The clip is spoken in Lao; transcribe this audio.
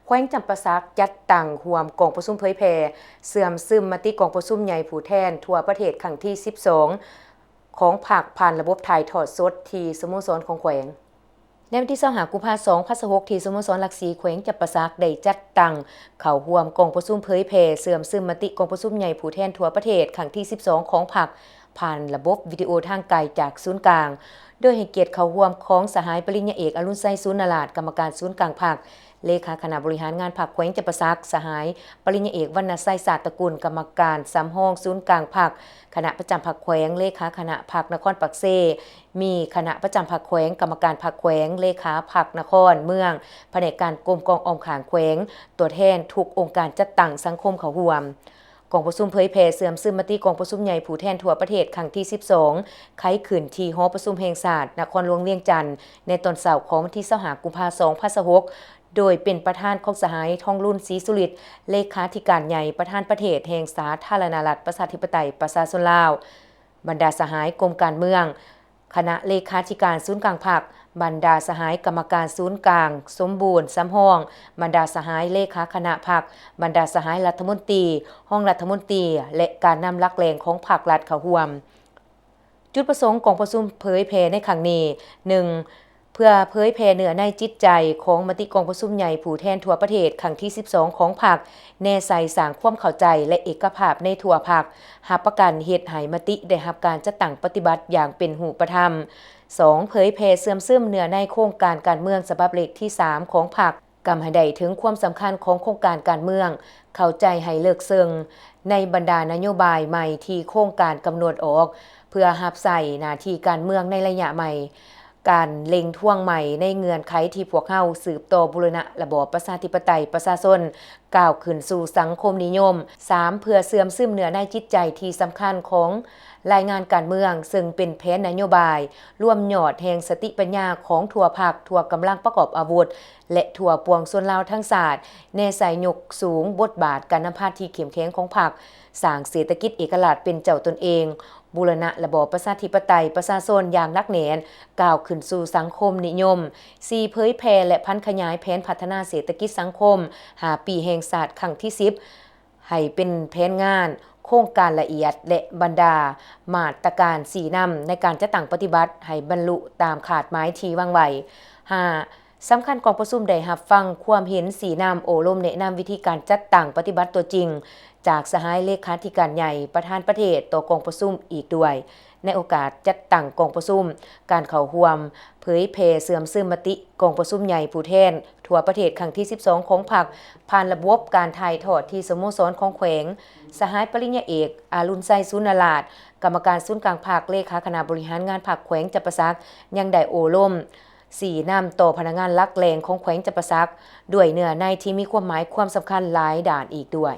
ແຂວງຈຳປາສັກຈັດຕັ້ງຮ່ວມກອງປະຊຸມເຜີຍແຜ່ເຊື່ອມຊຶມມະຕິກອງປະຊຸມໃຫຍ່ຜູ້ແທນທົ່ວປະເທດຄັ້ງທີສິບສອງຂອງພັກ ຜ່ານລະບົບຖ່າຍທອດສົດທີ່ສະໂມສອນຂອງແຂວງ. ໃນວັນທີຊາວຫ້າ ກຸມພາ ສອງພັນຊາວຫົກ ທີ່ສະໂມສອນຫຼັກສີ່ ແຂວງຈຳປາສັກ ໄດ້ຈັດຕັ້ງເຂົ້າຮ່ວມກອງປະຊຸມເຜີຍແຜ່ເຊື່ອມຊຶມມະຕິກອງປະຊຸມໃຫຍ່ຜູ້ແທນທົ່ວປະເທດຄັ້ງທີສິບສອງຂອງພັກ ຜ່ານລະບົບວິດີໂອທາງໄກຈາກສູນກາງ, ໂດຍໃຫ້ກຽດເຂົ້າຮ່ວມຂອງສະຫາຍປະລິນຍາເອກ ອະລຸນໄຊ ສູນນະລາດ ກຳມະການສູນກາງພັກ, ເລຂາຄະນະບໍລິຫານງານພັກແຂວງຈຳປາສັກ, ສະຫາຍປະລິນຍາເອກ ວັນນະໄຊ ຊາດຕະກຸນ ກຳມະການສຳຮອງສູນກາງພັກ, ຄະນະປະຈຳພັກແຂວງ, ເລຂາຄະນະພັກນະຄອນປາກເຊ, ມີຄະນະປະຈຳພັກແຂວງ, ກຳມະການພັກແຂວງ, ເລຂາພັກນະຄອນເມືອງ, ພະແນກການກົມກອງອ້ອມຂ້າງແຂວງ, ຕົວແທນທຸກອົງການຈັດຕັ້ງສັງຄົມເຂົ້າຮ່ວມ. ກອງປະຊຸມເຜີຍແຜ່ເຊື່ອມຊຶມມະຕິກອງປະຊຸມໃຫຍ່ຜູ້ແທນທົ່ວປະເທດຄັ້ງທີສິບສອງ ໄຂຂຶ້ນທີ່ຫໍປະຊຸມແຫ່ງຊາດ ນະຄອນຫຼວງວຽງຈັນ ໃນຕອນເຊົ້າຂອງວັນທີຊາວຫ້າ ກຸມພາ ສອງພັນຊາວຫົກ ໂດຍເປັນປະທານຂອງສະຫາຍ ທອງລຸນ ສີສຸລິດ ເລຂາທິການໃຫຍ່ ປະທານປະເທດແຫ່ງສາທາລະນະລັດ ປະຊາທິປະໄຕ ປະຊາຊົນລາວ, ບັນດາສະຫາຍກົມການເມືອງ, ຄະນະເລຂາທິການສູນກາງພັກ, ບັນດາສະຫາຍກຳມະການສູນກາງສົມບູນສຳຮອງ, ບັນດາສະຫາຍເລຂາຄະນະພັກ, ບັນດາສະຫາຍລັດຖະມົນຕີ, ຮອງລັດຖະມົນຕີ ແລະ ການນຳຫຼັກແຫຼ່ງຂອງພັກລັດເຂົ້າຮ່ວມ. ຈຸດປະສົງກອງປະຊຸມເຜີຍແຜ່ໃນຄັ້ງນີ້, ໜຶ່ງ ເພື່ອເຜີຍແຜ່ເນື້ອໃນຈິດໃຈຂອງມະຕິກອງປະຊຸມໃຫຍ່ຜູ້ແທນທົ່ວປະເທດຄັ້ງທີສິບສອງຂອງພັກ, ແນໃສ່ສ້າງຄວາມເຂົ້າໃຈ ແລະ ເອກະພາບໃນທົ່ວພັກ, ຮັບປະກັນເຮັດໃຫ້ມະຕິໄດ້ຮັບການຈັດຕັ້ງປະຕິບັດຢ່າງເປັນຮູບປະທຳ. ສອງ ເຜີຍແຜ່ເຊື່ອມຊຶມເນື້ອໃນໂຄງການການເມືອງສະບັບເລກທີສາມຂອງພັກ, ກຳໃຫ້ໄດ້ເຖິງຄວາມສຳຄັນຂອງໂຄງການການເມືອງ, ເຂົ້າໃຈໃຫ້ເລິກເຊິ່ງໃນບັນດານະໂຍບາຍໃໝ່ທີ່ໂຄງການກຳນົດອອກ ເພື່ອຮັບໃຊ້ໜ້າທີ່ການເມືອງໃນໄລຍະໃໝ່, ການເລັ່ງທວງໃໝ່ໃນເງື່ອນໄຂທີ່ພວກເຮົາສືບຕໍ່ບູລະນະລະບອບປະຊາທິປະໄຕປະຊາຊົນ ກ້າວຂຶ້ນສູ່ສັງຄົມນິຍົມ. ສາມ ເພື່ອເຊື່ອມຊຶມເນື້ອໃນຈິດໃຈທີ່ສຳຄັນຂອງລາຍງານການເມືອງ, ເຊິ່ງເປັນແຜນນະໂຍບາຍລວມຍອດແຫ່ງສະຕິປັນຍາຂອງທົ່ວພັກ, ທົ່ວກຳລັງປະກອບອາວຸດ ແລະ ທົ່ວປວງຊົນລາວທັງຊາດ, ແນໃສ່ຍົກສູງບົດບາດການນຳພາທີ່ເຂັ້ມແຂງຂອງພັກ, ສ້າງເສດຖະກິດເອກະລາດເປັນເຈົ້າຕົນເອງ, ບູລະນະລະບອບປະຊາທິປະໄຕປະຊາຊົນຢ່າງໜັກແໜ້ນ, ກ້າວຂຶ້ນສູ່ສັງຄົມນິຍົມ. ສີ່ ເຜີຍແຜ່ ແລະ ຜັນຂະຫຍາຍແຜນພັດທະນາເສດຖະກິດສັງຄົມຫ້າປີແຫ່ງຊາດຄັ້ງທີສິບ ໃຫ້ເປັນແຜນງານ, ໂຄງການລະອຽດ ແລະ ບັນດາມາດຕະການຊີ້ນຳໃນການຈັດຕັ້ງປະຕິບັດໃຫ້ບັນລຸຕາມຄາດໝາຍທີ່ວາງໄວ້. ຫ້າ ສຳຄັນກອງປະຊຸມໄດ້ຮັບຟັງຄວາມເຫັນຊີ້ນຳໂອ້ລົມແນະນຳວິທີການຈັດຕັ້ງປະຕິບັດຕົວຈິງ ຈາກສະຫາຍເລຂາທິການໃຫຍ່ ປະທານປະເທດຕໍ່ກອງປະຊຸມອີກດ້ວຍ. ໃນໂອກາດຈັດຕັ້ງກອງປະຊຸມ, ການເຂົ້າຮ່ວມເຜີຍແຜ່ເຊື່ອມຊຶມມະຕິກອງປະຊຸມໃຫຍ່ຜູ້ແທນທົ່ວປະເທດຄັ້ງທີສິບສອງຂອງພັກ ຜ່ານລະບົບການຖ່າຍທອດທີ່ສະໂມສອນຂອງແຂວງ, ສະຫາຍປະລິນຍາເອກ ອາລຸນໄຊ ສູນນະລາດ ກຳມະການສູນກາງພັກ, ເລຂາຄະນະບໍລິຫານງານພັກແຂວງຈຳປາສັກ ຍັງໄດ້ໂອ້ລົມຊີ້ນຳຕໍ່ພະນັກງານຫຼັກແຫຼ່ງຂອງແຂວງຈຳປາສັກ ດ້ວຍເນື້ອໃນທີ່ມີຄວາມໝາຍຄວາມສຳຄັນຫຼາຍດ້ານອີກດ້ວຍ.